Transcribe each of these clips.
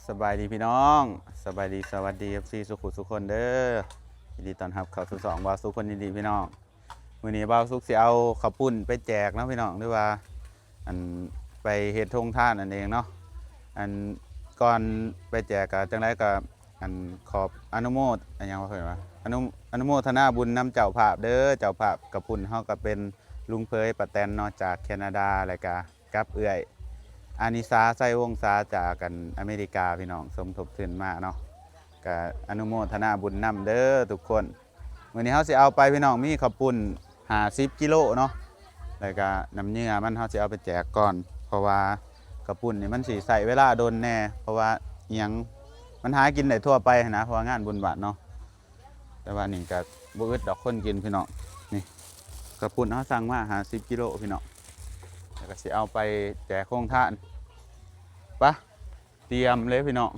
ສະບາຍດີພີ່ນ້ອງ ສະບາຍດີ ສະຫວັດດີ ເອັຟຊີ ສູ່ຜູ້ສູ່ຄົນເດີ້. ຍິນດີຕ້ອນຮັບເຂົ້າສູ່ຊ່ອງບ່າວສຸກຄົນຍິນດີພີ່ນ້ອງ. ມື້ນີ້ບ່າວສຸກຊິເອົາເຂົ້າປຸ້ນໄປແຈກເນາະພີ່ນ້ອງ ຫຼືວ່າ ອັນ ໄປເຮັດໂຮງທານນັ້ນເອງເນາະ. ອັນ ກ່ອນໄປແຈກກະຈັ່ງໃດກະ ອັນ ຂອບອະນຸໂມ ອັນຫຍັງວ່າເພິ່ນວ່າ ອະນຸ ອະນຸໂມທະນາບຸນນຳເຈົ້າພາບເດີ້. ເຈົ້າພາບເຂົ້າປຸ້ນເຮົາກະເປັນລຸງເຜີຍ ປ້າແຕນເນາະ ຈາກແຄນາດາ ແລ້ວກະ ກັບເອື້ອຍອານິສາ ໄຊວົງສາ ຈາກ ອັນ ອາເມລິກາພີ່ນ້ອງ ສົມທົບທຶນມາເນາະ. ກະອະນຸໂມທະນາບຸນນຳເດີ້ທຸກຄົນ. ມື້ນີ້ເຮົາຊິເອົາໄປພີ່ນ້ອງ ມີເຂົ້າປຸ້ນຫ້າສິບກິໂລເນາະ ແລ້ວກະນ້ຳເຫຍື່ອມັນເຮົາຊິເອົາໄປແຈກກ່ອນ ເພາະວ່າເຂົ້າປຸ້ນນີ້ມັນຊິໃຊ້ເວລາດົນແດ່ ເພາະວ່າອີ່ຫຍັງ ມັນຫາກິນໄດ້ທົ່ວໄປຫັ້ນນະ ເພາະວ່າງານບຸນບ້ານເນາະ. ແຕ່ວ່ານີ້ກະບໍ່ອຶດດອກຄົນກິນພີ່ນ້ອງ. ນີ້ເຂົ້າປຸ້ນເຮົາສັ່ງມາຫ້າສິບກິໂລພີ່ນ້ອງ ແລ້ວກະຊິເອົາໄປແຈກໂຮງທານ. ປະ ຕຽມເລີຍພີ່ນ້ອງ.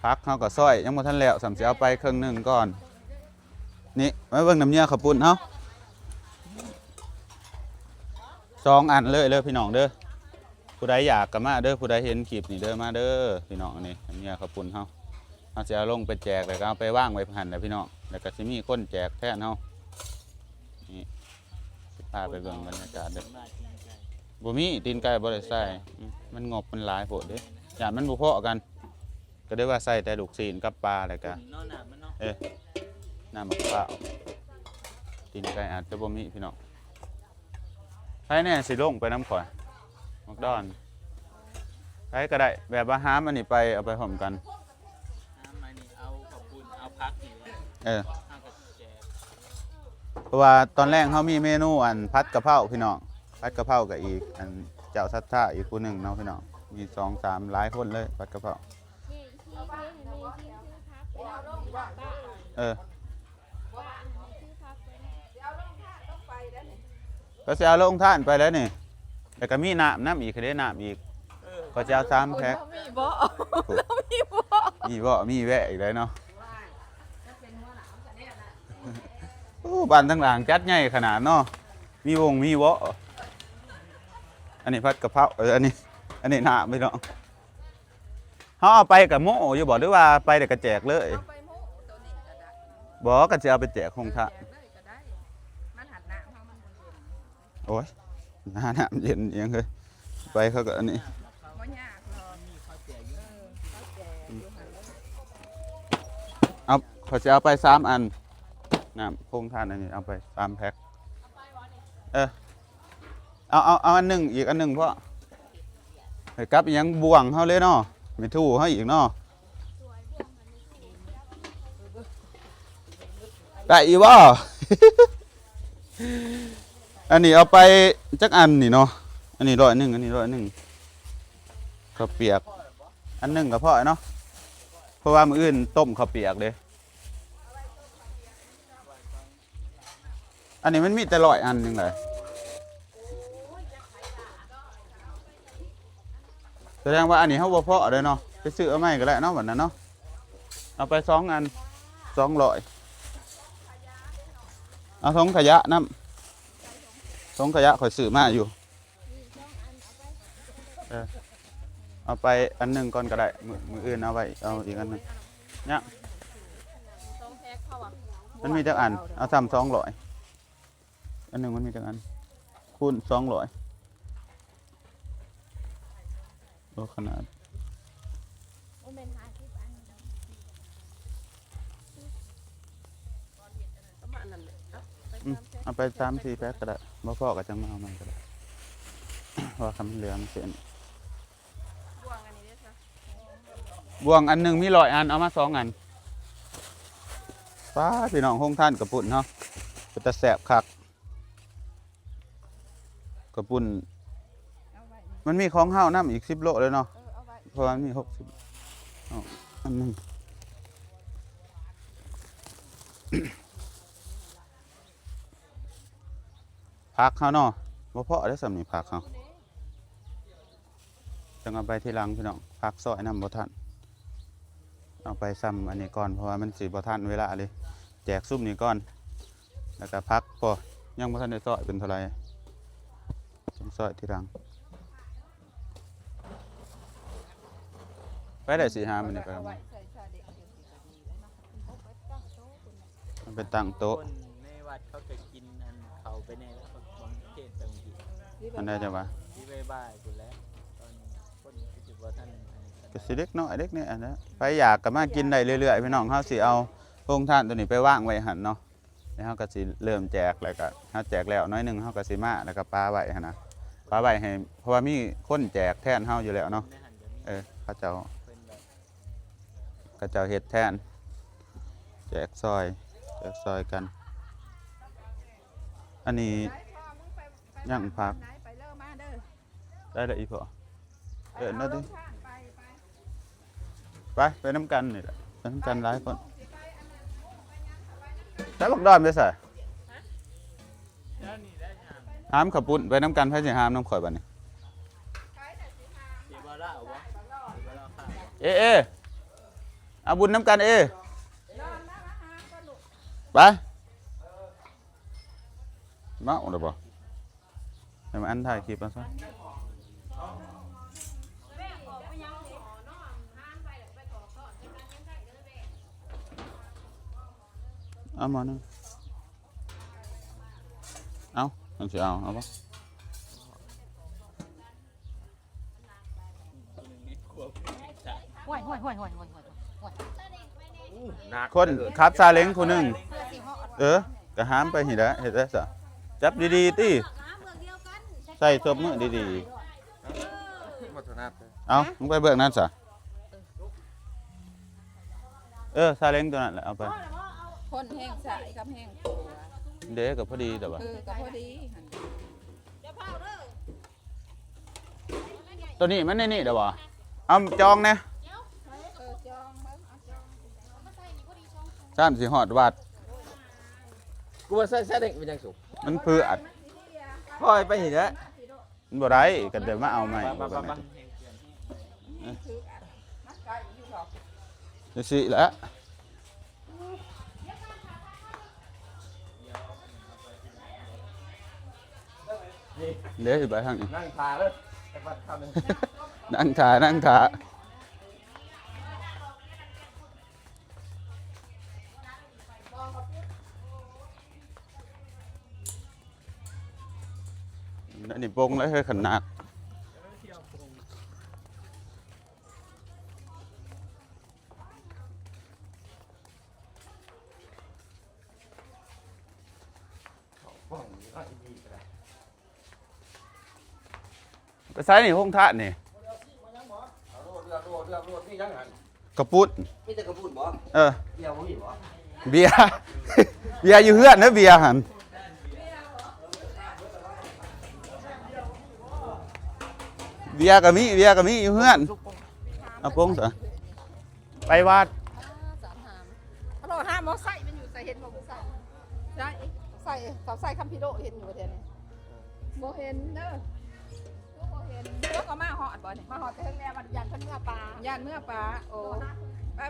ຜັກເຮົາກະຊອຍຍັງບໍ່ທັນແລ້ວ ສ່ຳຊິເອົາໄປເຄິ່ງໜຶ່ງກ່ອນ. ນີ້ ມາເບິ່ງນ້ຳເຫຍື່ອເຂົ້າປຸ້ນເຮົາ ສອງອັນເລີຍເດີ້ພີ່ນ້ອງເດີ້. ຜູ້ໃດຢາກກະມາເດີ້ ຜູ້ໃດເຫັນຄລິບນີ້ເດີ້ ມາເດີ້ພີ່ນ້ອງ. ອັນນີ້ນ້ຳເຫຍື່ອເຂົ້າປຸ້ນເຮົາ ເຮົາຊິເອົາລົງໄປແຈກ ແລ້ວກະເອົາໄປວາງໄວ້ຫັ້ນແຫຼະພີ່ນ້ອງ ແລ້ວກະຊິມີຄົນແຈກແທນເຮົາ. ນີ້ ຊິພາໄປເບິ່ງບັນຍາກາດເດີ້. ບໍ່ມີ ຕີນໄກ່ບໍ່ໄດ້ໃສ່ ອືມ ມັນງົບມັນຫຼາຍໂພດເດ້ ຢ້ານມັນບໍ່ພໍກັນ ກະໄດ້ວ່າໃສ່ແຕ່ລູກຊີ້ນກັບປາ ແລ້ວກະ ເນາະ ນ້ຳມັນເນາະ ເອີ ນ້ຳໝາກພ້າວ. ຕີນໄກ່ອາດຈະບໍ່ມີພີ່ນ້ອງ. ໃຜແດ່ຊິລົງໄປນຳຂ້ອຍ ໝາກດອນ ໃຜກະໄດ້ ແບບວ່າຫາມອັນນີ້ໄປ ເອົາໄປພ້ອມກັນ. ຫາມອັນນີ້ ເອົາເຂົ້າປຸ້ນ ເອົາຜັກນີ້ ເອີ ເຮົາກະແຈກ. ເພາະວ່າຕອນແລງເຮົາມີເມນູ ອັນ ຜັດກະເພົາພີ່ນ້ອງ ຜັດກະເພົາກະອີກ ອັນ ເຈົ້າສັດທາອີກຜູ້ໜຶ່ງເນາະພີ່ນ້ອງ. ມີສອງສາມ ຫຼາຍຄົນເລີຍ ຜັດກະເພົາ. ເອີ ກະຊິເອົາໂຮງທານໄປແລ້ວນີ້ ແລ້ວກະມີນ້ຳນຳອີກເດ້ ນ້ຳອີກ ເອີ ກະຊິເອົາສາມແພັກ. ມີບໍ່ ມີບໍ່ ມີແວະອີກໄດ໋ເນາະ. ໂອ້ ບ້ານທາງຫຼັງຈັດໃຫຍ່ຂະໜາດເນາະ ມີວົງມີເວາະ. ອັນນີ້ຜັດກະເພົາ ເອີ ອັນນີ້ ອັນນີ້ນ້ຳພີ່ນ້ອງ. ເຮົາເອົາໄປກະໂມ້ຢູ່ບໍ່ ຫຼືວ່າໄປແລ້ວກະແຈກເລີຍ? ເອົາໄປໂມ້ໂຕນີ້ກະໄດ້. ບໍ່ ກະຊິເອົາໄປແຈກໂຮງທານ ແຈກເລີຍກະໄດ້ ມັນຫັນນ້ຳເຮົາມັນບໍ່ເຢັນ. ໂອ້ຍ ໜ້ານ້ຳເຢັນອີ່ຫຍັງເຮີ້ຍ ໄປເຂົາກະອັນນີ້ ບໍ່ຍາກດອກ ເອີ ເຂົາແຈກຢູ່ຫັ້ນເລີຍ. ເອົາ ຂ້ອຍຊິເອົາໄປສາມອັນ ນ້ຳໂຮງທານອັນນີ້ ເອົາໄປສາມແພັກ. ເອີ ເອົາ ເອົາ ເອົາອັນໜຶ່ງ ອີກອັນໜຶ່ງພໍ້ ໃຫ້ກັບອີ່ຫຍັງ ບ່ວງເຮົາເລີຍເນາະ ແມ່ທູເຮົາອີກເນາະ. ໄດ້ອີກບໍ່? ອັນນີ້ເອົາໄປຈັກອັນນີ້ເນາະ? ອັນນີ້ຮ້ອຍໜຶ່ງ ອັນນີ້ຮ້ອຍໜຶ່ງ ເຂົ້າປຽກ ອັນໜຶ່ງກະພໍເນາະ ເພາະວ່າມື້ອື່ນຕົ້ມເຂົ້າປຽກເດ້. ອັນນີ້ມັນມີແຕ່ຮ້ອຍອັນໜຶ່ງເລີຍ ສະແດງວ່າອັນນີ້ເຮົາບໍ່ພໍເດ້ເນາະ ໄປຊື້ເອົາໃໝ່ກະໄດ້ເນາະ ບັດນັ້ນເນາະ. ເອົາໄປສອງອັນ ສອງຮ້ອຍ ເອົາຖົງຂະຫຍະນຳ ຖົງຂະຫຍະຂ້ອຍຊື້ມາຢູ່. ເອີ ເອົາໄປອັນໜຶ່ງກ່ອນກະໄດ້ ມື້ ມື້ອື່ນເອົາໄວ້ ເອົາອີກອັນໜຶ່ງ. ຍັງ ມັນມີຈັກອັນ? ເອົາຊ້ຳສອງຮ້ອຍ ອັນໜຶ່ງມັນມີຈັກອັນ? ຄູນສອງຮ້ອຍ ໂອ້ ຂະໜາດ ບໍ່ແມ່ນຫ້າສິບອັນ ປະມານນັ້ນແຫຼະ ເອົາໄປ ອືມ ສາມແພັກ ເອົາໄປສາມສີ່ແພັກກະໄດ້ ບໍ່ພໍກະຈັ່ງມາເອົາໃໝ່ກະໄດ້ ເພາະວ່າຄັນມັນເຫຼືອມັນຊິອັນນີ້. ບ່ວງອັນນີ້ເດ້ຊະ ບ່ວງອັນໜຶ່ງມີຮ້ອຍອັນ ເອົາມາສອງອັນ. ປ້າ ພີ່ນ້ອງ ໂຮງທານເຂົ້າປຸ້ນເຮົາ ເປັນຕາແຊບຄັກ ເຂົ້າປຸ້ນ ເອົາໄວ້ ມັນມີຂອງເຮົານຳອີກສິບໂລເລີຍເນາະ ເອີ ເອົາໄວ້ ເພາະວ່າມັນມີຫົກສິບ ເອົາອັນໜຶ່ງ. ຜັກເຮົາເນາະ ບໍ່ພໍເດ້ສ່ຳນີ້ ຜັກເຮົາ ຈັ່ງເອົາໄປທີຫຼັງພີ່ນ້ອງ ຜັກຊອຍນຳບໍ່ທັນ ເອົາໄປສ່ຳອັນນີ້ກ່ອນ ເພາະວ່າມັນຊິບໍ່ທັນເວລາເລີຍ ແຈກຊຸມນີ້ກ່ອນ ແລ້ວກະຜັກ ພໍ ຍັງບໍ່ທັນໄດ້ຊອຍເປັນເທົ່າໃດ ຈັ່ງຊອຍທີຫຼັງ. ໄປໄດ້ຊິຫາມື້ນີ້ໄປ ເອົາໄວ້ໃສ່ຊາເດັກ ມັນໄປຕັ້ງໂຕະ ຄົນໃນວັດເຂົາກໍກິນອັນເຂົ້າໄປແດ່ແລ້ວ ບາງເທດບາງທີ ອັນໃດຈະວ່າ ຊິບ່າຍໆພຸ້ນແຫຼະ ຕອນຄົນກໍຊິບໍ່ທັນອັນນີ້ ກໍຊິເດັກນ້ອຍເດັກນ້ອຍອັນນັ້ນ ໃຜຢາກກໍມາກິນໄດ້ເລື້ອຍໆ ພີ່ນ້ອງ ເຮົາຊິເອົາໂຮງທານໂຕນີ້ໄປວາງໄວ້ຫັ້ນເນາະ ແລ້ວເຮົາກໍຊິເລີ່ມແຈກ ແລ້ວກໍເຮົາແຈກແລ້ວໜ້ອຍໜຶ່ງ ເຮົາກໍຊິມາ ແລ້ວກໍປະໄວ້ຫັ້ນນະ ປະໄວ້ໃຫ້ ເພາະວ່າມີຄົນແຈກແທນເຮົາຢູ່ແລ້ວເນາະ ເອີ ເຂົາເຈົ້າ ເຂົາເຈົ້າເຮັດແທນ ແຈກຊ່ອຍ ແຈກຊ່ອຍກັນ ອັນນີ້ຍັງຜັກ ໄດ້ລະອີ່ພໍ່ ເອີ້ນເອົາຕິ ໄປ ໄປນຳກັນນີ້ແຫຼະ ໄປນຳກັນຫຼາຍຄົນ ໃສ່ບັກດອນໄປໃສ ຫາມເຂົ້າປຸ້ນໄປນຳກັນ ໃຜຊິຫາມນຳຂ້ອຍບາດນີ້ ເອ ເອ ເອົາບຸນນຳກັນ ເອ ໄປ ເມົາແລ້ວບໍ່ ໃຫ້ມາອັນຖ່າຍຄລິບເອົາຊະ ເອົາໝໍໜຶ່ງ ເອົາ ມັນຊິເອົາ ເອົາບໍ່ ຫ້ວຍໆໆໆໆ ຄົນຂັບຊາເລັງຜູ້ໜຶ່ງ ເອີ ກໍຫາມໄປຫັ້ນແຫຼະ ເຮັດໄດ້ຊະ ຈັບດີໆຕິ ໃສ່ສົບມືດີໆ ບໍ່ຖະໜັດເດີ ເອົາ ມຶງໄປເບື້ອງນັ້ນຊະ ເອີ ຊາເລັງຕົວນັ້ນແຫຼະ ເອົາໄປ ຄົນແຮງຊ້າຍກັບແຮງຂວາ ເດ້ ກໍພໍດີແຕ່ວ່າ ເອີ ກໍພໍດີຫັ້ນ ຕົວນີ້ມັນໃນນີ້ແລ້ວບໍ່ ເອົາຈອງແດ່ ເອີ ຈອງເບິ່ງ ເອົາຈອງ ຊ້ຳຊິຮອດວັດ ກູວ່າໃສ່ ໃສ່ເດັກເປັນຫຍັງສຸ ມັນເຜືອດ ຄ່ອຍໄປນີ້ແຫຼະ ມັນບໍ່ໄດ້ ກໍໄດ້ມາເອົາໃໝ່ ໄປໆໆ ຈັ່ງຊີ້ແຫຼະ ເດ້ ຊິໄປທາງນີ້ ນັ່ງຖ້າເດີ ນັ່ງຖ້າ ນັ່ງຖ້າ ອັນນີ້ປົງເລີຍເຮີ້ຍ ຂະໜາດ ໄປໃສນີ້ ໂຮງທານນີ້ ກະປຸ້ນ ມີແຕ່ກະປຸ້ນບໍ່? ເອີ ເບຍບໍ່ມີບໍ່? ເບຍ ເບຍຢູ່ເຮືອນເດີ ເບຍຫັ້ນ ເບຍກໍມີ ເບຍກໍມີຢູ່ເຮືອນ ເອົາປົງຊະ ໄປວັດ ສາມຫາມ ເອົາໂລດ ຫາໝໍໃສ່ມັນຢູ່ໃສ ເຫັນບໍ່ຜູ້ໃສ່ ໃສ່ ໃສ່ ເຂົາໃສ່ຄຳພິໂລ ເຫັນຢູ່ບໍ່ແຖວນີ້? ບໍ່ເຫັນເດີ ຄືບໍ່ເຫັນ ແລ້ວກໍມາຮອດບໍ່ນີ້? ມາຮອດແຕ່ເທິງແລ້ວ ຢ້ານເພິ່ນເມືອປ່າ ຢ້ານເມືອປ່າ ໂອ້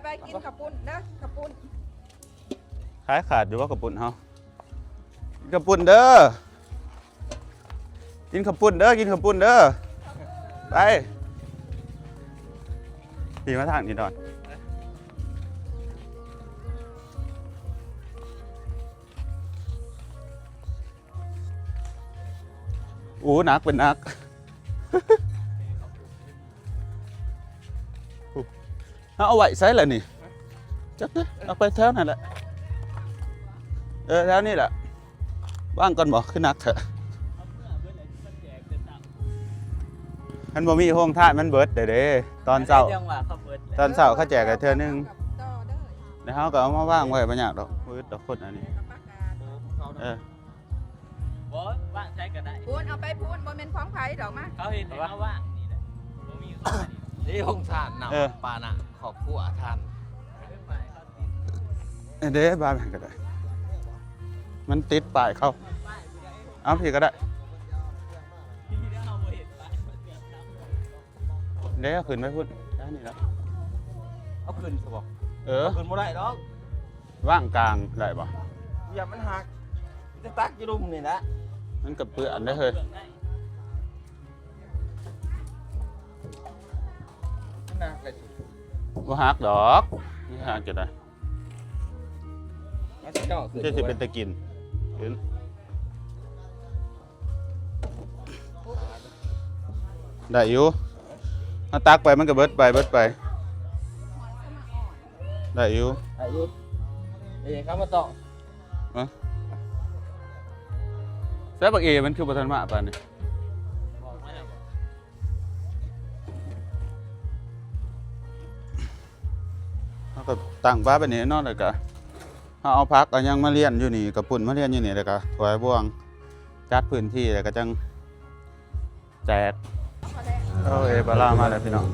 ໄປໆ ກິນເຂົ້າປຸ້ນເດີ ເຂົ້າປຸ້ນ ຂາຍຂາດຢູ່ບໍ່ເຂົ້າປຸ້ນເຮົາ? ກິນເຂົ້າປຸ້ນເດີ ກິນເຂົ້າປຸ້ນເດີ ກິນເຂົ້າປຸ້ນເດີ ໄປ ພີ່ມາທາງນີ້ດອນ ໂອ້ ໜັກເປັນໜັກ ເຮົາເອົາໄວ້ໃສລະນີ້? ຈັກເດີ ເອົາໄປແຖວນັ້ນແຫຼະ ເອີ ແຖວນີ້ແຫຼະ ວາງກ່ອນບໍ່ ຄືໜັກແທ້ ຄັນບໍ່ມີໂຮງທານມັນເບິດເດ້ ຕອນເຊົ້າ ຕອນເຊົ້າເຂົາແຈກໃຫ້ເທື່ອໜຶ່ງ ແລ້ວເຮົາກໍເອົາມາວາງໄວ້ ບໍ່ຍາກດອກ ບໍ່ອຶດດອກຄົນອັນນີ້ ເອີ ບໍ່ ວາງໃສກໍໄດ້ ພຸ້ນ ເອົາໄປພຸ້ນ ບໍ່ແມ່ນຂອງໃຜດອກ ມາ ເຂົາເຮັດໃຫ້ເຮົາວາງນີ້ແຫຼະ ບໍ່ມີຂອງອັນນີ້ ເດ້ ໂຮງທານນ້ຳ ເອີ ປານະ ຄອບຄົວທ່ານ ເອີ ເດ້ ບາງຫັ້ນກໍໄດ້ ມັນຕິດປ້າຍເຂົາ ເອົາ ພີ້ກໍໄດ້ ເດ້ ເອົາຂຶ້ນໄປພຸ້ນ ໄດ້ນີ້ລະ ເອົາຂຶ້ນຊະບໍ່? ເອີ ເອົາຂຶ້ນບໍ່ໄດ້ດອກ ວາງກາງໄດ້ບໍ່? ຢ່າມັນຫັກ ຈະຕັກຢູ່ລຸ່ມນີ້ແຫຼະ ມັນກໍເປື້ອນເດ້ເຮີ້ຍ ມັນໜັກເລີຍ ບໍ່ຫັກດອກ ມັນຫັກຈະໄດ້ ເຈົ້າ ຄືຊິເປັນຕາກິນ ຂຶ້ນ ໄດ້ຢູ່ ເຮົາຕັກໄປມັນກໍເບິດໄປ ເບິດໄປ ໄດ້ຢູ່ ໄດ້ຢູ່ ເອີ ເຂົ້າມາຕໍ່ ຮະ ໃສບັກເອ ມັນຄືບໍ່ທັນມາປານນີ້? ເຮົາກໍຕັ້ງປາໄປນີ້ເນາະ ແລ້ວກໍເຮົາເອົາຜັກເອົາຫຍັງມາລຽນຢູ່ນີ້ ກະປຸ້ນມາລຽນຢູ່ນີ້ ແລ້ວກໍຖວາຍບ່ວງ ຈັດພື້ນທີ່ ແລ້ວກໍຈັ່ງແຈກ. ໂອ້ຍ ປາລາມາແລ້ວພີ່ນ້ອງ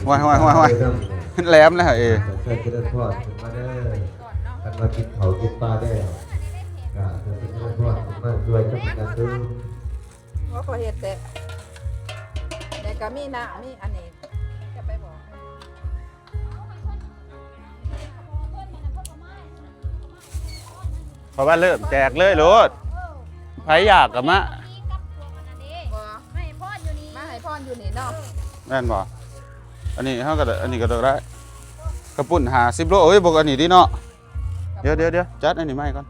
ຫ້ວຍໆໆໆ ແຫຼມແລ້ວເອ ເຊີນເຈລິນພອນຂຶ້ນມາເດີ ຄັນວ່າກິນເຂົ້າກິນປາແລ້ວ ກໍເຊີນເຈລິນພອນຂຶ້ນມາດ້ວຍກັນເດີ. ບໍ່ ຂ້ອຍເຮັດແຕ່ ແລ້ວກໍມີນ້ຳ ມີອັນນີ້ ຈະໄປບອກ ເພາະວ່າເລີ່ມແຈກເລີຍໂລດ ໃຜຢາກກໍມາ ບໍ່ ມາໃຫ້ພອນຢູ່ນີ້ ມາໃຫ້ພອນຢູ່ນີ້ເນາະ ແມ່ນບໍ່? ອັນນີ້ເຮົາກໍໄດ້ ອັນນີ້ກໍໄດ້ ກະປຸ້ນຫ້າສິບໂລ ເອີຍ ບໍ່ ອັນນີ້ຕິເນາະ ດຽວໆໆ ຈັດອັນນີ້ໃໝ່ກ່ອນ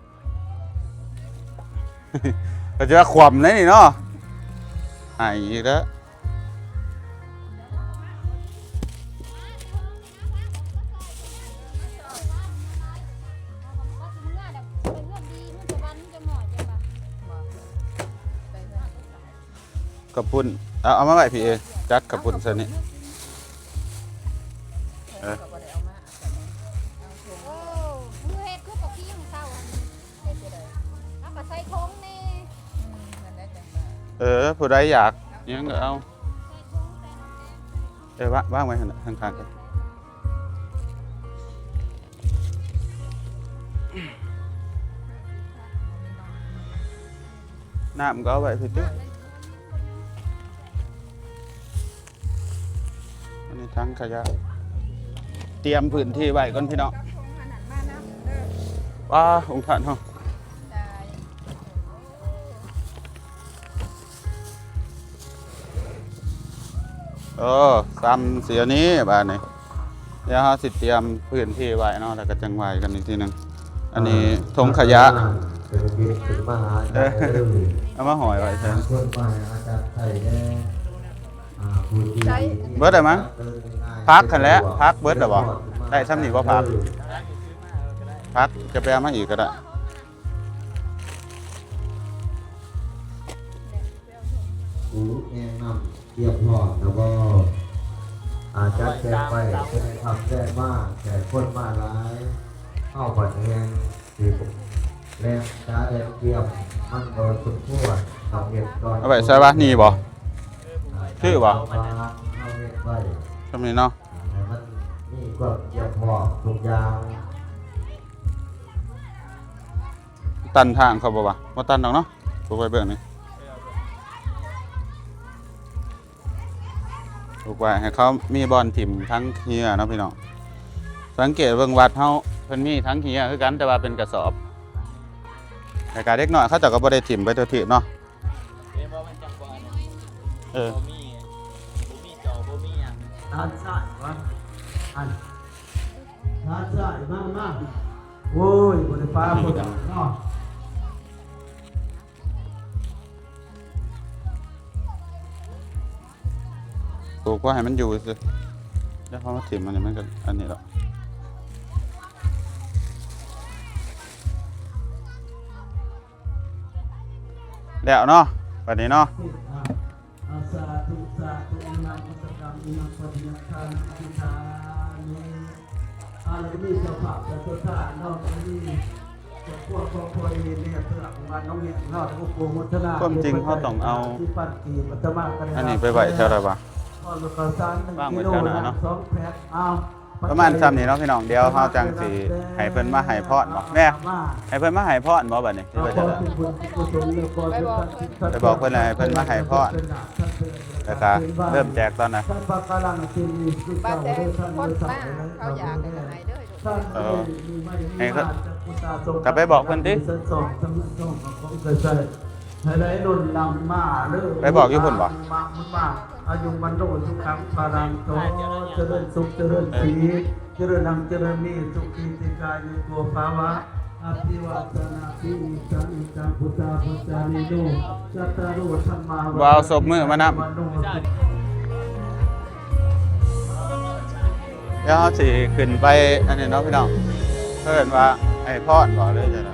ກໍຈະວ່າຂວ້ຳໃນນີ້ເນາະ ໃຫ້ອີກແລ້ວ. ເຂົ້າປຸ້ນ ເອົາ ເອົາມາໄວ້ພີ້ເອ ຈັດເຂົ້າປຸ້ນໃສ່ນີ້ ເອີ ເອີ ມືເຮັດຄືປະປີ້ຂອງເຮົາຫັ້ນ ເຮັດຈັ່ງໃດ ເຮົາກໍໃສ່ຖົງແດ່ ອືມ ນັ້ນແຫຼະຈັ່ງວ່າ ເອີ ຜູ້ໃດຢາກຫຍັງກໍເອົາ ໃສ່ຖົງໃສ່ນ້ຳແດງ ເອີ ວາງ ວາງໄວ້ຫັ້ນນະ ຂ້າງໆກັນ ນ້ຳກໍເອົາໄວ້ພີ້ຕິ ອັນນີ້ຖັງຂະຫຍະ ຕຽມພື້ນທີ່ໄວ້ກ່ອນພີ່ນ້ອງ ວ້າ ອົງທ່ານເຮົາ ເອີ ສ່ຳຊິອັນນີ້ບາດນີ້ ດຽວເຮົາຊິຕຽມພື້ນທີ່ໄວ້ເນາະ ແລ້ວກໍຈັ່ງວ່າກັນອີກທີໜຶ່ງ ອັນນີ້ຖົງຂະຫຍະ ເອີ ເອົາມາຫ້ອຍໄວ້ໃສ່ ເບິດແລ້ວມັງ ຜັກຫັ້ນແຫຼະ ຜັກເບິດແລ້ວບໍ່? ໄດ້ຊ່ຳນີ້ບໍ່ຜັກ? ຜັກຈະໄປເອົາມາອີກກໍໄດ້ ກູແນະນຳ ຕຽມພ້ອມແລ້ວບໍ່? ອາ ຈັດແຈກໄວ້ ຈະໄດ້ຮັບແຈ້ງມາ ແຂກຄົນມາຫຼາຍ ເຮົາບັດແຮ່ງ ແລ່ນກາແລ່ນຕຽມ ມັນບໍ່ສົມຄວນ ຕ້ອງເຮັດກ່ອນ ເອົາໄວ້ໃສ່ວະ? ນີ້ບໍ່? ຄືບໍ່? ເຮົາເຮັດໄວ້ ຊ່ຳນີ້ເນາະ ໃຫ້ມັນມີຄວາມຕຽມພ້ອມທຸກຢ່າງ. ຕັນທາງເຂົາບໍ່ວະ? ບໍ່ຕັນດອກເນາະ ປູກໄວ້ເບື້ອງນີ້ ປູກໄວ້ໃຫ້ເຂົາມີບ່ອນຖິ້ມຖັງເຮືອເນາະພີ່ນ້ອງ. ສັງເກດເບິ່ງວັດເຮົາ ເພິ່ນມີຖັງເຮືອຄືກັນ ແຕ່ວ່າເປັນກະສອບ ແຕ່ກະເດັກນ້ອຍເຂົາເຈົ້າກໍບໍ່ໄດ້ຖິ້ມໄປທົ່ວທີບເນາະ. ເອີ ບໍ່ມີ ບໍ່ມີເຈົ້າ ບໍ່ມີຫຍັງ ດ້ານຊ້າຍວະ ອັນ ທາງຊ້າຍມາ ມາ ໂອ້ຍ ບໍ່ໄດ້ປາເພິ່ນເນາະ ປູກໄວ້ໃຫ້ມັນຢູ່ຊື່ ແລ້ວເຮົາມາຖິ້ມອັນນີ້ມັນກໍອັນນີ້ແຫຼະ. ແລ້ວເນາະ ບັດນີ້ເນາະ ອາ ສາທຸ ສາທຸ ນະໂມຕັสสะ ນະໂມ ປະຕິຍາທານະ ອະທິຖານິ ອາ ແລ້ວກໍມີເຈົ້າພາບເຈົ້າສົດທາເນາະ ກໍມີຄອບຄົວຂອງພໍ່ເອແມ່ເພື່ອນບ້ານໜອງແຮງເນາະ ແລ້ວກໍໂປຣໂມທະນາ ຄວາມຈິງເຮົາຕ້ອງເອົາອັນນີ້ໄປໄວ້ແຖວໃດວະ? ວາງໄວ້ແຖວໜ້າເນາະ ສອງແພັກ ເອົາ ປະມານຊ່ຳນີ້ເນາະພີ່ນ້ອງ ດຽວເຮົາຈັ່ງຊິໃຫ້ເພິ່ນມາໃຫ້ພອນເນາະ ແມ່ ໃຫ້ເພິ່ນມາໃຫ້ພອນບໍ່ບັດນີ້ ຊິວ່າຈັ່ງໃດ? ໄປບອກເພິ່ນ ໄປບອກເພິ່ນແລ້ວໃຫ້ເພິ່ນມາໃຫ້ພອນ ແລ້ວກະເລີ່ມແຈກຕອນໃດ? ບັດແຕ່ຄົນມາເຂົາຢາກກໍໃຫ້ເດີ ເອີ ໃຫ້ເຂົາ ກໍໄປບອກເພິ່ນຕິ ໃຫ້ໄດ້ລຸ້ນນຳມາເດີ ໄປບອກຢູ່ພຸ້ນບໍ່? ມາ ມາ ອາຍຸວັນໂນສຸຂັງພະລັງ ຂໍຈະເລີນສຸກຈະເລີນສີ ຈະເລີນຮັ່ງຈະເລີນມີ ສຸຂີຕິຄາຍຸໂກພະວະ ອະພິວາທະນະສີລິສະນິດຈັງ ພຸດທາປະຈາຍິໂນ ຈັດຕາໂລ ທຳມາວັດ ວ້າວ ສົບມືມານຳ ວັນໂນສຸ ດຽວເຮົາຊິຂຶ້ນໄປອັນນີ້ເນາະພີ່ນ້ອງ ເອີ້ນວ່າໃຫ້ພອນບໍ ຫຼືຈັ່ງໃດ?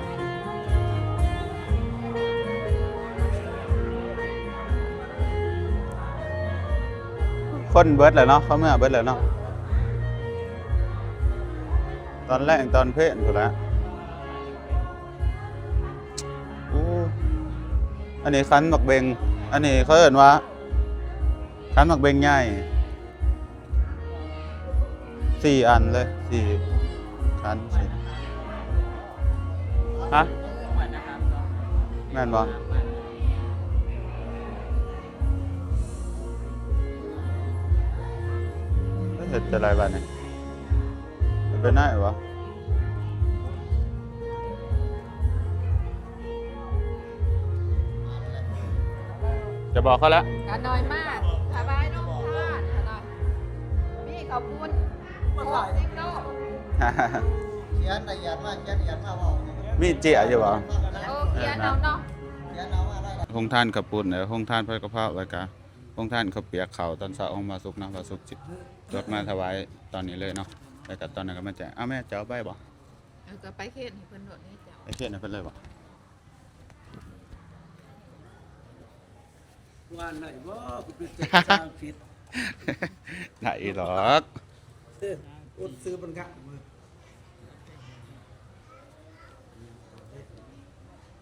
ຄົນເບິດແລ້ວເນາະ ເຂົາເມືອເບິດແລ້ວເນາະ ຕອນແລງຕອນເພນພຸ້ນແຫຼະ. ໂອ້ ອັນນີ້ຂັນໝາກເບັງ ອັນນີ້ເຂົາເອີ້ນວ່າຂັນໝາກເບັງໃຫຍ່ ສີ່ອັນເລີຍ ສີ່ ຂັນ ສີ່ ຮະ ແມ່ນບໍ່? ເຮັດຈັ່ງໃດບາດນີ້? ເປັນໄດ້ບໍ່? ຈະບອກເຂົາແລ້ວ ກະໜ້ອຍມາກ ຖວາຍໂຮງທານ ມີເຂົ້າປຸ້ນ ຫົກສິບໂລ ຂຽນລະອຽດມາ ຂຽນລະອຽດມາເວົ້າ ມີເຈ້ຍຢູ່ບໍ່? ໂອ້ ຂຽນເອົາເນາະ ຂຽນເອົາມາໄດ້ ໂຮງທານເຂົ້າປຸ້ນ ແລະ ໂຮງທານຜັດກະເພາ ແລ້ວກະໂຮງທານເຂົ້າປຽກເຂົ້າຕອນເຊົ້າຂອງບ່າວສຸກເນາະ ບ່າວສຸກຊິຈົດມາຖວາຍຕອນນີ້ເລີຍເນາະ ແລ້ວກະຕອນນັ້ນກະມາແຈກ. ເອົາແມ່ ເຈົ້າເອົາໄປບໍ່? ເອີ ກະໄປເຂດໃຫ້ເພິ່ນໂລດເດ້ເຈົ້າ ໄປເຂດໃຫ້ເພິ່ນເລີຍບໍ່? ວ່າໄດ້ບໍ່? ຄືເປັນພາສາອັງກິດ ໄດ້ດອກ ເອີ ອົດຊື່ມັນກະ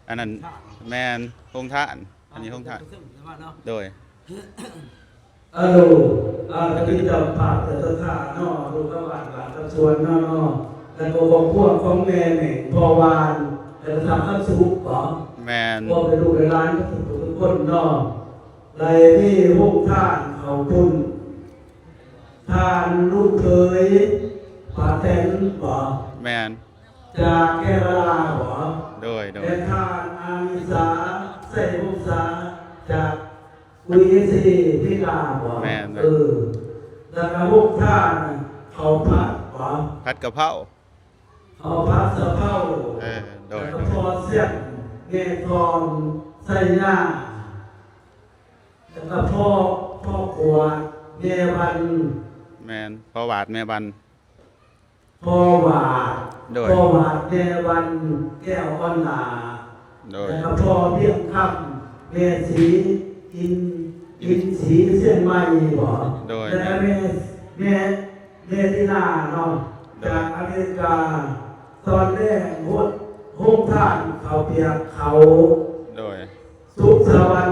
ອັນນັ້ນແມ່ນໂຮງທານ ອັນນີ້ໂຮງທານ ໂດຍ. ອາໂລ ອາ ກະມີເຈົ້າພາບເຈົ້າສັດທາເນາະ ລູກກະບ້ານບ້ານກະຊວນເນາະ ແລ້ວກະຄອບຄົວຂອງແມ່ເໜັງ ພໍ່ຫວານ ແລ້ວກະທ້າວຄຳສຸກເບາະ? ແມ່ນ ຄວາມເປັນລູກເປັນຫຼານທຸກຜູ້ທຸກຄົນເນາະ ໄດ້ມີໂຮງທານເຂົ້າປຸ້ນ ທ່ານລຸງເຂີຍ ປ້າແຕນເບາະ? ແມ່ນ ຈາກແຄນາດາເບາະ? ໂດຍ ໂດຍ ແລະ ທ່ານອານິສາ ໄຊວົງສາ ຈາກ ຢູເອສເອ ເມກາເບາະ? ແມ່ນ ເອີ ແລ້ວກະໂຮງທານເຂົ້າຜັດເບາະ? ຜັດກະເພົາ ເຂົ້າຜັດສະເພົາ ເອີ ໂດຍ ແລ້ວກະພໍ່ຊຽງ ແມ່ທອງ ໄຊຍາ ແລ້ວກະພໍ່ ພໍ່ຂວາດ ແມ່ວັນ ແມ່ນ ພໍ່ຫວາດ ແມ່ວັນ ພໍ່ຫວາດ ໂດຍ ພໍ່ຫວາດ ແມ່ວັນ ແກ້ວອ່ອນຫຼ້າ ໂດຍ ແລ້ວກະພໍ່ພຽງຄຳ ແມ່ສີ ອິນ ອິນສີ ຊຽງໃໝ່ເບາະ? ໂດຍ ແລ້ວກະແມ່ ແມ່ ແມ່ຕີນາເນາະ ໂດຍ ຈາກອາເມລິກາ ຕອນແລງໂຮງທານເຂົ້າປຽກເຂົ້າ ໂດຍ ສຸກສະຫວັນ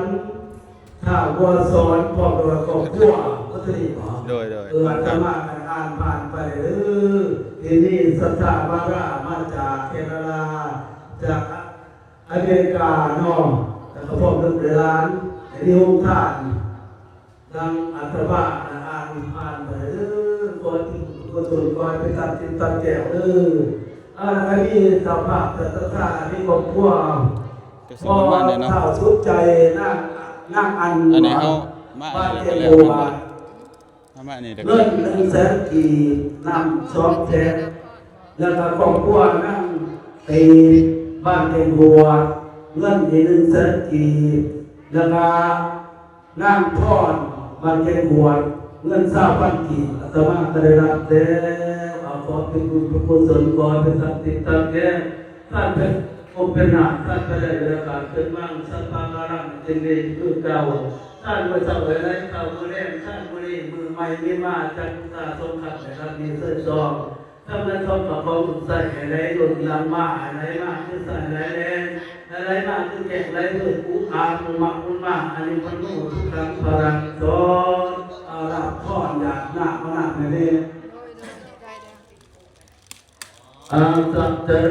ທ້າວບົວສອນ ພ້ອມດ້ວຍຄອບຄົວ ໝົດເທົ່ານີ້ເບາະ? ໂດຍ ໂດຍ ເອີ ອາດຕະມາກະອ່ານຜ່ານໄປເດີ ທີ່ນີ້ສັດທາມາດາມາຈາກແຄນາດາ ຈາກອາເມລິກາເນາະ ແລ້ວກະພ້ອມລູກຫຼານ ໃນໂຮງທານ ດັ່ງອາດຕະມາກະອ່ານຜ່ານໄປເດີ ຂໍໃຫ້ບຸນກຸສົນ ຂໍໃຫ້ເປັນຕາມຈິດຕາມແກ້ວເດີ ອາ ອັນນີ້ເຈົ້າພາບເຈົ້າສັດທາ ອັນນີ້ຄອບຄົວ ກະຊິປະມານນີ້ເນາະ ພໍ່ທ້າວສຸກໃຈ ນາງ ນາງອັນ ອັນນີ້ເຮົາມາອັນນີ້ກະແລ້ວ ເຮົາມາອັນນີ້ກະ ເງິນໜຶ່ງແສນກີບ ນ້ຳສອງແພັກ ແລ້ວກະຄອບຄົວນາງຕີບ ບ້ານແກ້ງຫວດ ເງິນອີກໜຶ່ງແສນກີບ ແລ້ວກະ ນາງພອນ ບ້ານແກ້ງຫວດ ເງິນຊາວພັນກີບ ອາດຕະມາກະໄດ້ຮັບແລ້ວ ຂໍເປັນບຸນເປັນກຸສົນ ຂໍໃຫ້ເປັນສັກສິດທັງແທ້ ທ່ານເປັນອົງເປັນນາງ ທ່ານໄປໄດ້ໂດຍອາການຂຶ້ນມາ ສັບພະກາລັງ ຈຶ່ງດີຄືເກົ່າ ທ່ານມື້ເຊົ້າໃຫ້ໄຫຼ ເຂົ້າມື້ແລງ ທ່ານມື້ນີ້ມື້ໃໝ່ມີມາ ຈັກຜູ້ຕາຊົມຄັກ ໃຫ້ຮັກມີເຊີຍຊອງ ທຳເງິນທອງເຂົ້າຂອງສຸກໃຊ້ໃຫ້ໄຫຼລົ້ນຫຼັງມາ ໃຫ້ໄຫຼມາຄືໃຊ້ໃຫ້ໄຫຼແລງ ໃຫ້ໄຫຼມາຄືແກ້ງໄຫຼເລີດ ອຸອາ ອຸມະ ອຸມາ ອາຍຸວັນໂນ ສຸຂັງ ພະລັງ ສອນ ອາ ລາບພອນ ຢາດນ້ຳ ເອົານ້ຳໃຫ້ແດ່ ອາ ສັກເຈີ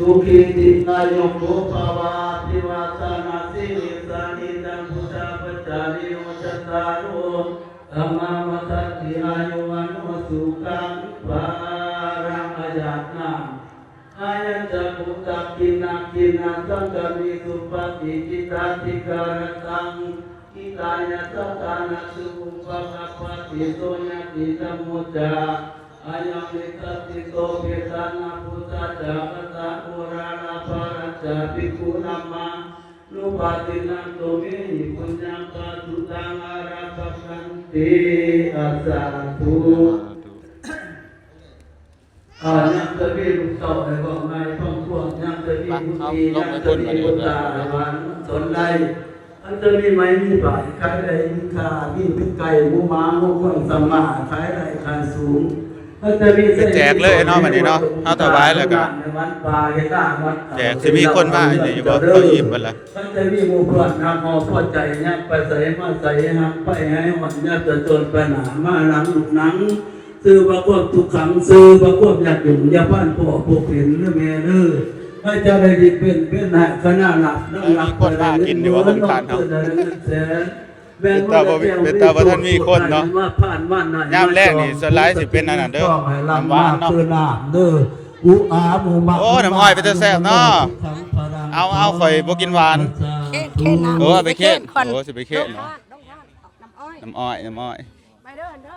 ສຸຂີຕິຄາຍຸໂກພະວາ ອະພິວາທະນະສີລິສະນິດຈັງ ພຸດທາປະຈາຍິໂນ ຈັດຕາໂລ ທຳມາວັດຖະຕິ ອາຍຸວັນໂນ ສຸຂັງ ພະລັງ ອາຍັດຖະ ອາຍັດຖະ ພຸດທະກິນນະກິນນະ ສັງຄະມີ ສຸປະຕິ ຈິດຕາທິການະຕັງ ອິດ Taya satanasuupakamati soññatidhammo ca ayaṃ nidassito. Petāna buddhajāgatā uḷārā balañca bhikkhūnamanuppadinnaṃ tumhehi puññaṃ pasutaṃ ārabhaṃ khanti. ສາທຸ. ອາ ຍັງຈະມີລູກເຕົ້າໃຫ້ເວົ້າໃນຄອບຄົວ ຍັງຈະມີບຸດດີ ຍັງຈະມີບຸດຕາໃຫ້ຫວານສອນໄດ້ ມັນຈະມີໄມ້ມີບາຍ ຂາຍໄດ້ມີຄ່າ ມີເປັນໄກ່ ໝູໝາ ງົວຄວາຍ ສຳມາ ຂາຍໄດ້ຂາຍສູງ ມັນຈະມີ ແຈກເລີຍເນາະ ບັດນີ້ເນາະ ເຮົາຖວາຍແລ້ວກໍ ແຈກ ຊິມີຄົນມາອີກຢູ່ບໍ່ ເຂົາອີ່ມເບິດລະ ມັນຈະມີໝູ່ເພື່ອນຮັກເຮົາພໍໃຈ ຍັກໄປໃສມາໃສ ຮັກໄປໃຫ້ຮອດ ຢ່າຈະຈົນໄປໜ້າ ມາຫຼັງລູກໜັງ ຊື່ວ່າຄວາມທຸກຂັງ ຊື່ວ່າຄວາມຍາກຫຍຸ້ງ ຢ່າຜ່ານພໍ່ພົບເຫັນເດີແມ່ເດີ ໃຫ້ເຈົ້າໄດ້ດີເປັນ ເປັນໃຫ້ຄະນະລາບນຳລັກໄປໄດ້ເງິນໝື່ນ ເງິນແສນ ເປັນຕາບໍ່ ເປັນຕາບໍ່ທັນມີຄົນເນາະ ຍາມແລງນີ້ສ່ວນຫຼາຍຊິເປັນອັນນັ້ນເດີ ນ້ຳຫວານເນາະ ຄືນ້ຳເດີ ອຸອາໝູມະ ໂອ້ ນ້ຳອ້ອຍເປັນຕາແຊບເນາະ ເອົາ ເອົາ ຂ້ອຍບໍ່ກິນຫວານ ເຄນ ເຄນນ້ຳ ໂອ້ ເອົາໄປເຄນ ເຄນກ່ອນ ໂອ້ ຊິໄປເຄນເນາະ ນ້ຳອ້ອຍ ນ້ຳອ້ອຍ ນ້ຳອ້ອຍ ໄປເດີ ເດີ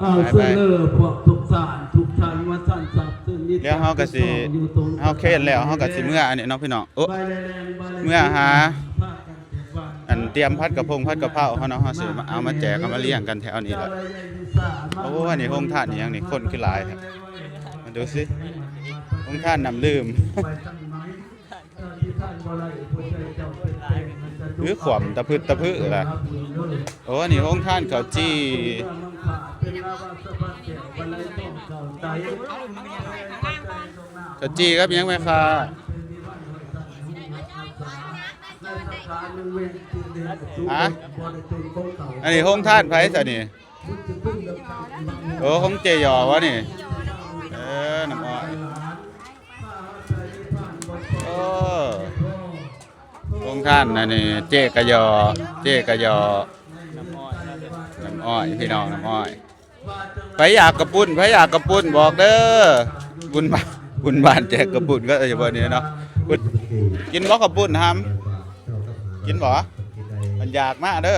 ອ່າ ໄປ ໄປ ເຊີນເລີຍພວກທຸກທ່ານ ທຸກທ່ານວ່າທ່ານຊາບຊື່ນມິດ ດຽວເຮົາກໍຊິ ເຮົາເຄນແລ້ວ ເຮົາກໍຊິເມືອອັນນີ້ເນາະພີ່ນ້ອງ ໂອ້ ເມືອຫາ ອັນຕຽມຜັດກະພົງ ຜັດກະເພົາເຮົາເນາະ ເຮົາຊິເອົາມາແຈກ ເອົາມາລ້ຽງກັນແຖວນີ້ແຫຼະ ໂອ້ ອັນນີ້ໂຮງທານອີ່ຫຍັງນີ້ ຄົນຄືຫຼາຍແທ້ ມາດູຊິ ໂຮງທານນ້ຳດື່ມ ຄືຂວາມຕະພຶດຕະພຶລະ ໂອ້ ອັນນີ້ໂຮງທານເຂົ້າຈີ່ ເຂົ້າຈີ່ກັບຫຍັງແມ່ຄ້າ? ຮະ? ອັນນີ້ໂຮງທານໃຜຊະນີ້? ໂອ້ ຂອງເຈຢໍວະນີ້ ເອີ ນ້ຳອ້ອຍ ໂອ້ ໂຮງທານອັນນີ້ ເຈກະຢໍ ເຈກະຢໍ ນ້ຳອ້ອຍ ພີ່ນ້ອງ ນ້ຳອ້ອຍ ໃຜຢາກກະປຸ້ນ ໃຜຢາກກະປຸ້ນບອກເດີ ບຸນບ້ານ ບຸນບ້ານແຈກກະປຸ້ນ ກໍຢູ່ບ່ອນນີ້ເນາະ ກິນບໍ່ກະປຸ້ນຫຳ ກິນບໍ່? ມັນຢາກມາເດີ.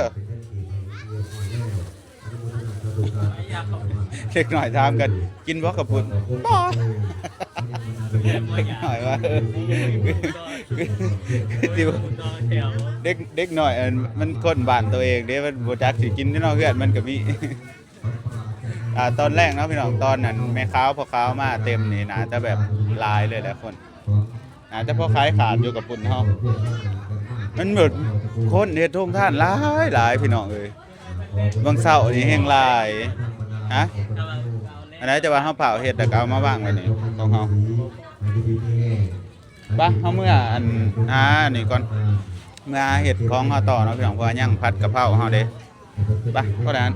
ເດັກນ້ອຍຖາມກັນ ກິນບໍ່ເຂົ້າປຸ້ນ? ບໍ່ ເດັກນ້ອຍວ່າ ເດັກ ເດັກນ້ອຍ ອັນ ມັນຄົນບ້ານໂຕເອງເດ້ ມັນບໍ່ຈັກຊິກິນເນາະ ເຮືອນມັນກໍມີ ອ່າ ຕອນແລງເນາະພີ່ນ້ອງ ຕອນນັ້ນແມ່ຂາວ ພໍ່ຂາວມາເຕັມນີ້ ໜ້າຈະແບບຫຼາຍເລີຍແຫຼະຄົນ. ໜ້າຈະພໍຂາຍຂາດຢູ່ກະປຸ້ນເຮົາ ມັນແບບຄົນເຮັດໂຮງທານຫຼາຍໆ ພີ່ນ້ອງເອີຍ ບາງເຊົ້ານີ້ແຮງຫຼາຍ. ຮະ? ອັນໃດ ແຕ່ວ່າເຮົາພ້າວເຮັດ ແລ້ວກໍເອົາມາວາງໄວ້ນີ້ຂອງເຮົາ. ໄປ ເຮົາເມືອ ອັນ ຫາອັນນີ້ກ່ອນ ເມືອຫາເຮັດຂອງເຮົາຕໍ່ເນາະພີ່ນ້ອງ ເພາະວ່າຍັງຜັດກະເພົາເຮົາເດ້. ໄປ ພໍແລ້ວ ເ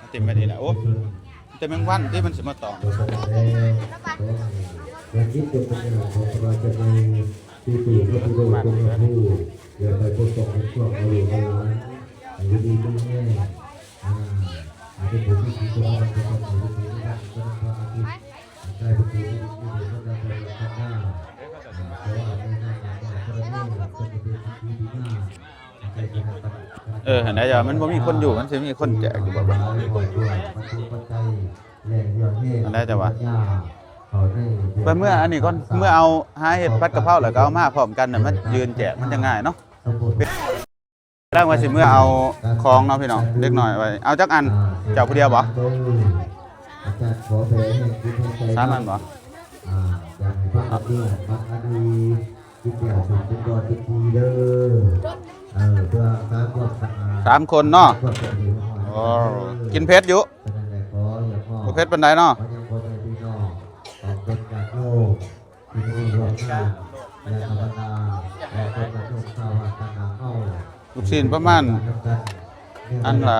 ອົາຖິ້ມໄວ້ນີ້ແຫຼະ. ໂອ້ ແຕ່ແມງວັນທີ່ມັນຊິມາຕອມ. ເອີ ຫັ້ນນະ ມັນບໍ່ມີຄົນຢູ່ ມັນຊິມີຄົນແຈກຢູ່ບໍ່? ອັນໃດ ແຕ່ວ່າ ໄປເມືອອັນນີ້ກ່ອນ ເມືອເອົາ ຫາເຮັດຜັດກະເພົາ ແລ້ວກໍເອົາມາພ້ອມກັນນະ ມາຢືນແຈກ ມັນຈະງ່າຍເນາະ. ກຳລັງວ່າຊິເມືອເອົາຂອງເນາະພີ່ນ້ອງ ເດັກນ້ອຍໄວ້ ເອົາຈັກອັນ ເຈົ້າຜູ້ດຽວບໍ່? ສາມອັນບໍ່? ກິນແລ້ວເປັນ ເປັນບໍ່ເປັນດີເດີ ເອີ ເພື່ອການຄວາມສະອາດ ສາມຄົນເນາະ. ໂອ້ ກິນເຜັດຢູ່ ບໍ່ເຜັດປານໃດເນາະ. ລູກຊີ້ນປະມານອັນລະ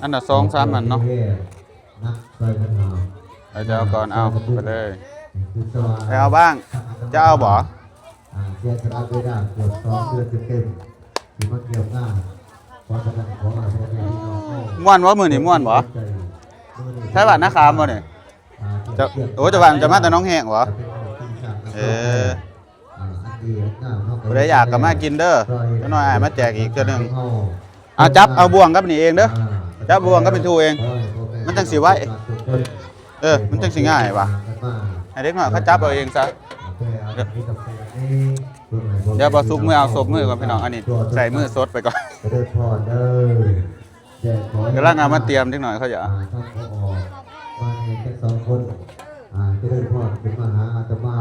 ອັນລະສອງສາມອັນເນາະ. ເອົາ ເຈົ້າເອົາກ່ອນ ເອົາໄປເລີຍ. ໄປເອົາບ້າງ ເຈົ້າເອົາບໍ່? ອ່າ ເສຍສະຫຼະເວລາເກືອບສອງເດືອນເຕັມໆ ທີ່ມາກ່ຽວງານ ຂໍສະນັ້ນ ຂໍອະໄພໃຫ້ພີ່ນ້ອງເຮົາ ມ່ວນບໍ່ມື້ນີ້ ມ່ວນບໍ່? ໃຊ້ບ້ານນາຂາມບໍ່ນີ້? ອ່າ ເຈົ້າ ໂອ້ ເຈົ້າບ້ານ ເຈົ້າມາແຕ່ໜອງແຫ້ງບໍ່? ເອີ ອ່າ ຜູ້ໃດຢາກກໍມາກິນເດີ ຈັກໜ່ອຍອ້າຍມາແຈກອີກເທື່ອໜຶ່ງ. ເອົາ ຈັບເອົາບ່ວງກັບນີ້ເອງເດີ ຈັບບ່ວງກັບແມ່ຕູ້ເອງ ມັນຈັ່ງຊິໄວ ເອີ ມັນຈັ່ງຊິງ່າຍຫວາ ໃຫ້ເດັກນ້ອຍເຂົາຈັບເອົາເອງຊະ. ດຽວບ່າວສຸກເມືອເອົາສົບມື້ກ່ອນພີ່ນ້ອງ ອັນນີ້ໃສ່ມືສົດໄປກ່ອນ ຈະເລີນພອນເດີ ແຈກຂອງ ກຳລັງເອົາມາຕຽມ ເດັກນ້ອຍເຂົາຢາກ ອ່າ ທາງເຂົ້າອອກ ມາແດ່ຈັກສອງຄົນ ອ່າ ຈະເລີນພອນ ຂຶ້ນມາຫາອາດຕະມາ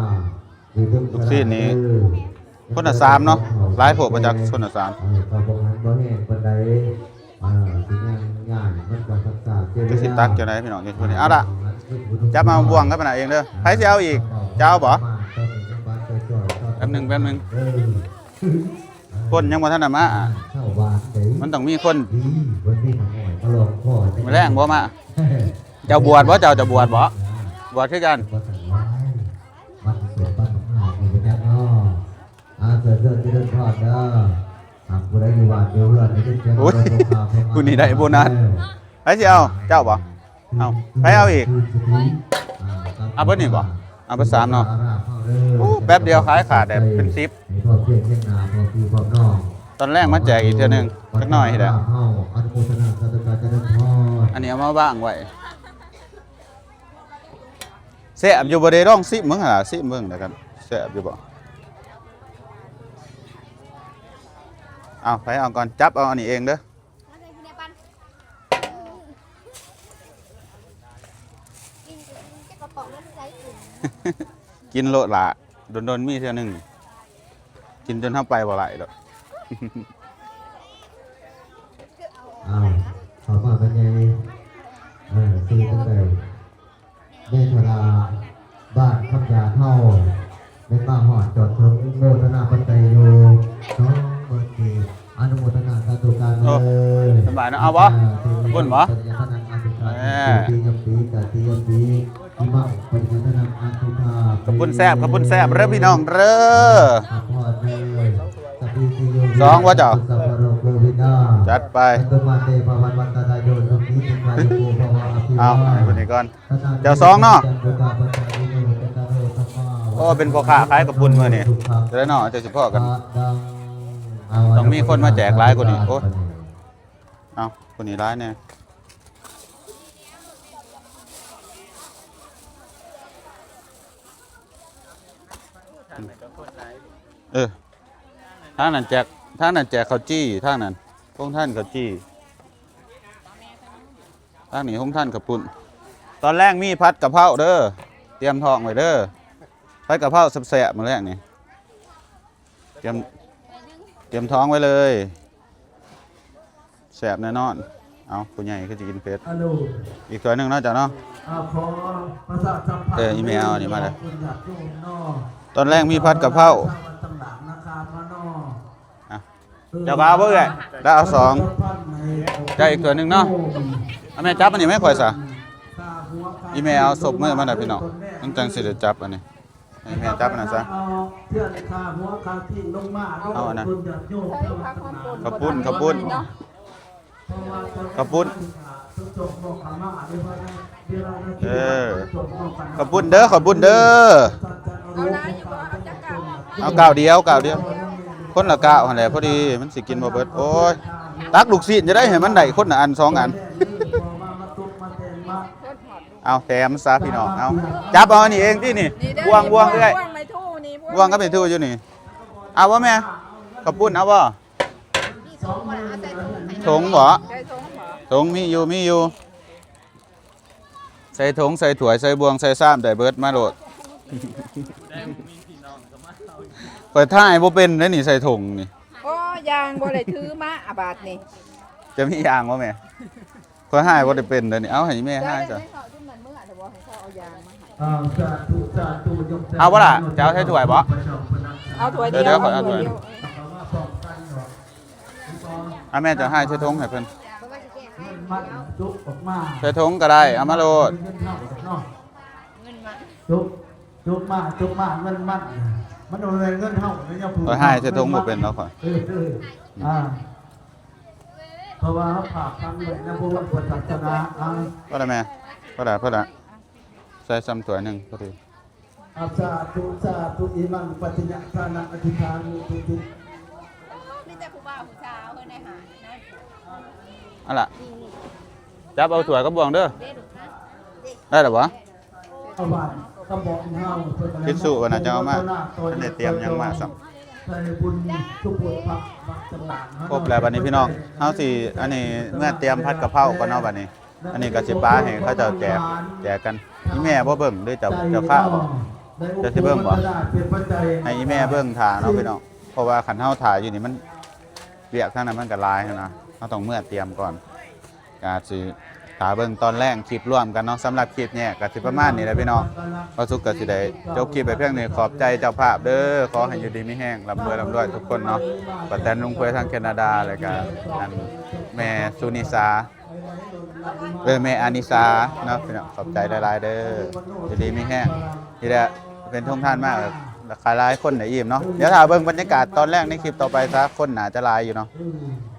ຢູ່ເທິງ ລູກຊີ້ນນີ້ ເອີ ຄົນລະສາມເນາະ ຫຼາຍໂພດບໍ່ຈັກ ຄົນລະສາມ ເອີ ກໍບໍ່ຫັນບໍ່ແຮງປານໃດ ອ່າ ຊິຍ່າງຍ້າຍມັນກໍທັກສະເຈ ຈັກຊິຕັກຈັ່ງໃດພີ່ນ້ອງ ເຮັດຜູ້ນີ້ ເອົາລະ ຈັບມາບ່ວງກັບອັນນັ້ນເອງເດີ ໃຜຊິເອົາອີກ ຈະເອົາບໍ່ ແປັບໜຶ່ງ ແປັບໜຶ່ງ ເອີ ຄົນຍັງບໍ່ທັນໄດ້ມາ ມັນຕ້ອງມີຄົນ ມື້ແລງບໍ່ມາ ເຈົ້າບວດບໍ່ ເຈົ້າຈະບວດບໍ່ ບວດຄືກັນ ອ່າ ເຊີນ ເຊີນ ເຊີນພອນເດີ ອ່າ ຜູ້ໃດຢູ່ບ້ານຢູ່ເຮືອນໄດ້ຍິນສຽງ ໂອ້ຍ ຜູ້ນີ້ໄດ້ໂບນັດ ໃຜຊິເອົາ ເຈົ້າບໍ່ ເອົາ ໃຜເອົາອີກ ເອົາເບິດນີ້ບໍ່ ເອົາເບິດສາມເນາະ ໂອ້ ແປັບດຽວຂາຍຂາດແບບເປັນສິບ ຕອນແລງມາແຈກອີກເທື່ອໜຶ່ງ ຈັກໜ້ອຍນີ້ແຫຼະ ອັນນີ້ເອົາມາວາງໄວ້ ແຊບຢູ່ບໍ່ເດ ລອງຊີມເບິ່ງຫັ້ນລະ ຊີມເບິ່ງແລ້ວກັນ ແຊບຢູ່ບໍ່ ເອົາ ໃຜເອົາກ່ອນ ຈັບເອົາອັນນີ້ເອງເດີ ກິນໂລດຫຼ້າ ດົນໆມີເທື່ອໜຶ່ງ ກິນຈົນເຮົາໄປບໍ່ໄຫຼໂລດ ອ້າວ ເຂົ້າມາແມ່ໃຫຍ່ ເອີ ຊື່ຈັ່ງໃດ ແມ່ທະລາ ບ້ານຄຳຢາດເຮົາ ແມ່ນມາຮອດຈອດເຖິງ ໂມທະນາປັດໄຈຢູ່ ສອງໝື່ນກີບ ອະນຸໂມທະນາສາທຸການເດີ ສະບາຍເນາະ ເອົາບໍ່ ບຸນບໍ່ ຂະປຸ້ນແຊບ ຂະປຸ້ນແຊບເດີພີ່ນ້ອງເດີ ສອງບໍ່ເຈົ້າ ຈັດໄປ ເອົາ ໃຫ້ເພິ່ນນີ້ກ່ອນ ເຈົ້າສອງເນາະ ໂອ້ ເປັນພໍ່ຄ້າຂາຍຂະປຸ້ນມື້ນີ້ ຈະໄດ້ເນາະ ຈະຊິພໍ້ກັນ ຕ້ອງມີຄົນມາແຈກຫຼາຍກວ່ານີ້ ໂອ້ຍ ເອົາ ຄົນນີ້ຫຼາຍແດ່ ເອີ ທາງນັ້ນແຈກ ທາງນັ້ນແຈກເຂົ້າຈີ່ ທາງນັ້ນ ໂຮງທ່ານເຂົ້າຈີ່ ທາງນີ້ໂຮງທ່ານເຂົ້າປຸ້ນ ຕອນແລງມີຜັດກະເພົາເດີ ຕຽມທ້ອງໄວ້ເດີ ຜັດກະເພົາແຊບໆ ມື້ແລງນີ້ ຕຽມ ຕຽມທ້ອງໄວ້ເລີຍ ແຊບແນ່ນອນ ເອົາ ຜູ້ໃຫຍ່ຄືຊິກິນເຜັດ ອີກຖ້ວຍໜຶ່ງເນາະເຈົ້າເນາະ ອ່າ ຂໍປະຊາສຳພັນ ເອີ ອີແມ່ເອົາອັນນີ້ມາເດີ ຕອນແລງມີຜັດກະເພົາ ອ່ະ ເຈົ້າກໍເອົາບໍ່ເອື້ອຍ ລາວເອົາສອງ ເຈົ້າອີກຖ້ວຍໜຶ່ງເນາະ ເອົາແມ່ຈັບອັນນີ້ໃຫ້ຂ້ອຍຊະ ອີແມ່ເອົາສົບມື້ມາໃຫ້ພີ່ນ້ອງ ມັນຈັ່ງຊິໄດ້ຈັບອັນນີ້ ໃຫ້ແມ່ຈັບອັນນັ້ນຊະ ເອົາອັນນັ້ນ ເຂົ້າປຸ້ນ ເຂົ້າປຸ້ນ ເຂົ້າປຸ້ນ ເອີ ເຂົ້າປຸ້ນເດີ ເຂົ້າປຸ້ນເດີ ເອົາກ້າວດຽວ ກ້າວດຽວ ຄົນລະກ້າວຫັ້ນແຫຼະ ພໍດີມັນຊິກິນບໍ່ເບິດ ໂອ້ຍ ຕັກລູກຊີ້ນຈະໄດ້ໃຫ້ມັນໄດ້ຄົນລະອັນສອງອັນ ເອົາແຖມຊະພີ່ນ້ອງ ເອົາ ຈັບເອົາອັນນີ້ເອງຕິນີ້ ບ່ວງ ບ່ວງເອື້ອຍ ບ່ວງກັບແມ່ທູຢູ່ນີ້ ເອົາບໍ່ແມ່ ເຂົ້າປຸ້ນເອົາບໍ່ ຖົງບໍ່ ຖົງມີຢູ່ ມີຢູ່ ໃສ່ຖົງ ໃສ່ຖ້ວຍ ໃສ່ບ່ວງ ໃສ່ຊາມ ໄດ້ເບິດ ມາໂລດ ຂ້ອຍຖ່າຍບໍ່ເປັນເດ້ນີ້ ໃສ່ຖົງນີ້ ໂອ້ ຢ່າງບໍ່ໄດ້ຖືມາ ອາ ບາດນີ້ ຈະມີຢ່າງບໍ່ແມ່ ຂ້ອຍຫາຍບໍ່ໄດ້ເປັນເດ້ນີ້ ເອົາໃຫ້ແມ່ຫາຍຊະ ເອົາບໍ່ລະ ຈະເອົາໃສ່ຖ້ວຍບໍ່ ເອົາຖ້ວຍດຽວ ເດີ ເດີ ຂ້ອຍເອົາຖ້ວຍ ເອົາແມ່ເຈົ້າຫາຍໃສ່ຖົງໃຫ້ເພິ່ນ ໃສ່ຖົງກໍໄດ້ ເອົາມາໂລດ ຈົກ ຈົກມາ ຈົກມາ ເງິນມັນ ມັນບໍ່ແມ່ນເງິນເຮົາເດ້ ຢ່າຜູ້ ຂ້ອຍຫາຍໃສ່ຖົງບໍ່ເປັນດອກຂ້ອຍ ເອີ ເອີ ອ່າ ເພາະວ່າເຮົາຝາກຝັງໄວ້ນຳພວກເຮົາພຸດທະສາສະໜາ ອ່າ ພໍລະແມ່ ພໍລະ ພໍລະ ໃສ່ຊ້ຳຖ້ວຍໜຶ່ງພໍດີ ອາ ສາທຸ ສາທຸ ອິມັງ ປັດຈະຍະທານະ ອະທິຖາມິ ທຸຕິ ມີແຕ່ຜູ້ບ່າວຜູ້ສາວເພິ່ນໄດ້ຫານນະ. ເອົາລະ ຈັບເອົາຖ້ວຍກັບບ່ວງເດີ. ໄດ້ແລ້ວບໍ່? ທິດຊູ່ວ່າໜ້າຈະເອົາມາ ບໍ່ທັນໄດ້ຕຽມຫຍັງມາຊ້ຳ. ຄົບແລ້ວບັດນີ້ພີ່ນ້ອງ ເຮົາຊິ ອັນນີ້ ເມືອຕຽມຜັດກະເພົາກ່ອນເນາະບັດນີ້. ອັນນີ້ກໍຊິປາໃຫ້ເຂົາເຈົ້າແຈກ ແຈກກັນ. ອີ່ແມ່ບໍ່ເບິ່ງ ຫຼືເຈົ້າ ເຈົ້າຄະບໍ່? ເຈົ້າຊິເບິ່ງບໍ່? ໃຫ້ອີ່ແມ່ເບິ່ງຖ້າເນາະພີ່ນ້ອງ ເພາະວ່າຄັນເຮົາຖ້າຢູ່ນີ້ ມັນ ວຽກທາງນັ້ນມັນກໍຫຼາຍຫັ້ນນະ ເຮົາຕ້ອງເມືອຕຽມກ່ອນ. ກະຊິຖ້າເບິ່ງຕອນແລງຄລິບລວມກັນເນາະ. ສຳລັບຄລິບແຍກກໍຊິປະມານນີ້ແຫຼະພີ່ນ້ອງ. ບ່າວສຸກກໍຊິໄດ້ຈົບຄລິບໄປພຽງນີ້. ຂອບໃຈເຈົ້າພາບເດີ ຂໍໃຫ້ຢູ່ດີມີແຮງ ລ່ຳລວຍ ລ່ຳລວຍທຸກຄົນເນາະ. ປ້າແຕນ ລຸງເຜີຍທາງແຄນາດາ ແລ້ວກະ ອັນ ແມ່ສຸນິສາ ເອີ ແມ່ອານິສາເນາະພີ່ນ້ອງ ຂອບໃຈຫຼາຍໆເດີ ຢູ່ດີມີແຮງ. ນີ້ແຫຼະ ເປັນໂຮງທານມາ ຫຼາຍໆຄົນໄດ້ອີ່ມເນາະ. ດຽວຖ້າເບິ່ງບັນຍາກາດຕອນແລງໃນຄລິບຕໍ່ໄປຊະ ຄົນໜ້າຈະຫຼາຍຢູ່ເນາະ.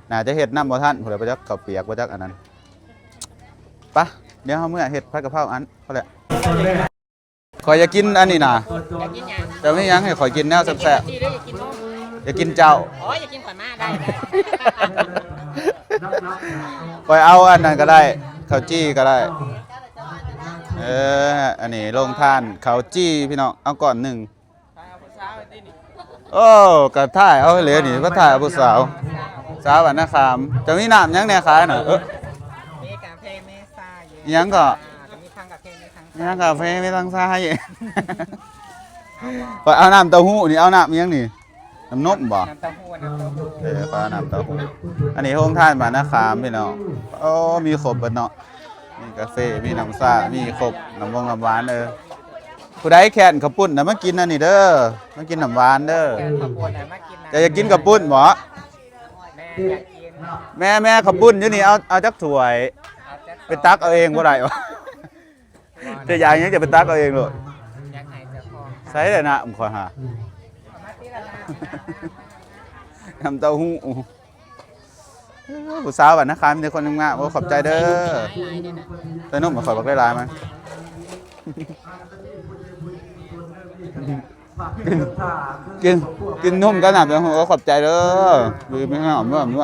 ໜ້າຈະເຮັດນຳບໍ່ທັນພຸ້ນແຫຼະ ບໍ່ຈັກເຂົ້າປຽກ ບໍ່ຈັກອັນນັ້ນ. ປະ ດຽວເຮົາເມືອເຮັດຜັດກະເພົາອັນ ພໍແລ້ວ. ຂ້ອຍຢາກກິນອັນນີ້ນະ. ຢາກກິນຫຍັງ? ເຈົ້າມີຫຍັງໃຫ້ຂ້ອຍກິນແນວແຊບໆ? ຢາກກິນນົມ? ຢາກກິນເຈົ້າ. ໂອ້ຍ ຢາກກິນຂ້ອຍມາໄດ້. ຂ້ອຍເອົາອັນນັ້ນກໍໄດ້ ເຂົ້າຈີ່ກໍໄດ້. ເອີ ອັນນີ້ໂຮງທານເຂົ້າຈີ່ພີ່ນ້ອງ ເອົາກ້ອນໜຶ່ງ. ໂອ້ ກໍຖ່າຍເອົາເລີຍນີ້ ມາຖ່າຍເອົາຜູ້ສາວ ສາວບ້ານນາຂາມ. ເຈົ້າມີນ້ຳຫຍັງແດ່ຂາຍນະ? ເອີ ມີກາເຟ ມີຊາເຢັນ. ຫຍັງກໍ? ມີທັງກາເຟ ມີທັງຊາ. ມີທັງກາເຟ ມີທັງຊາເຢັນ. ຂ້ອຍເອົານ້ຳເຕົ້າຫູ້ນີ້ ເອົານ້ຳຫຍັງນີ້? ນ້ຳນົມບໍ່? ນ້ຳເຕົ້າຫູ້ ນ້ຳເຕົ້າຫູ້. ເອີ ຂ້ອຍເອົານ້ຳເຕົ້າຫູ້. ອັນນີ້ໂຮງທານບ້ານນາຂາມພີ່ນ້ອງ. ໂອ້ ມີຄົບເບິດເນາະ. ມີກາເຟ ມີນ້ຳຊາ ມີຄົບ ນ້ຳວົງນ້ຳຫວານ. ເອີ ຜູ້ໃດແຄ້ນເຂົ້າປຸ້ນນະ ມາກິນອັນນີ້ເດີ ມາກິນນ້ຳຫວານເດີ. ແກ້ວເຂົ້າປຸ້ນນະ ມາກິນນະ. ເຈົ້າຢາກກິນເຂົ້າປຸ້ນບໍ່? ແມ່ຢາກກິນ. ແມ່ ແມ່ ເຂົ້າປຸ້ນຢູ່ນີ້ ເອົາ ເອົາຈັກຖ້ວຍ? ເອົາຈັກ ໄປຕັກເອົາເອງບໍ່ໄດ້ຫວາ? ເຈົ້າຢາກຫຍັງ ເຈົ້າໄປຕັກເອົາເອງໂລດ. ຢາກໃຫ້ເຈົ້າຂອງ. ໃສ່ແຫຼະນະ ຂ້ອຍຫາ ນ້ຳເຕົ້າຫູ້. ເອີ ຜູ້ສາວບ້ານນາຂາມ ມີແຕ່ຄົນງາມໆ. ໂອ້ ຂອບໃຈເດີ. ໃສ່ນົມໃຫ້ຂ້ອຍບັກຫຼາຍໆ ມາ. ກິນ ກິນນົມກັນນະ. ໂອ້ ຂອບໃຈເດີ. ດີມີແຮງເດີ. ອືມ ອືມ ໂ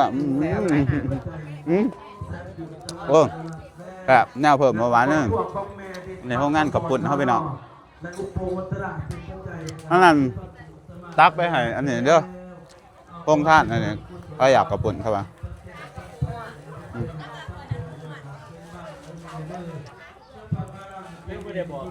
ອ້ ແຊບ ແນວເພີ່ມຫວານເດີ. ໃນໂຮງງານເຂົ້າປຸ້ນເຮົາ ພີ່ນ້ອງ. ອັນນັ້ນ ຕັກໄປໃຫ້ອັນນີ້ເດີ. ໂຮງທານອັນນີ້ ໃຜຢາກເຂົ້າປຸ້ນເຂົາວ່າ. ອືມ.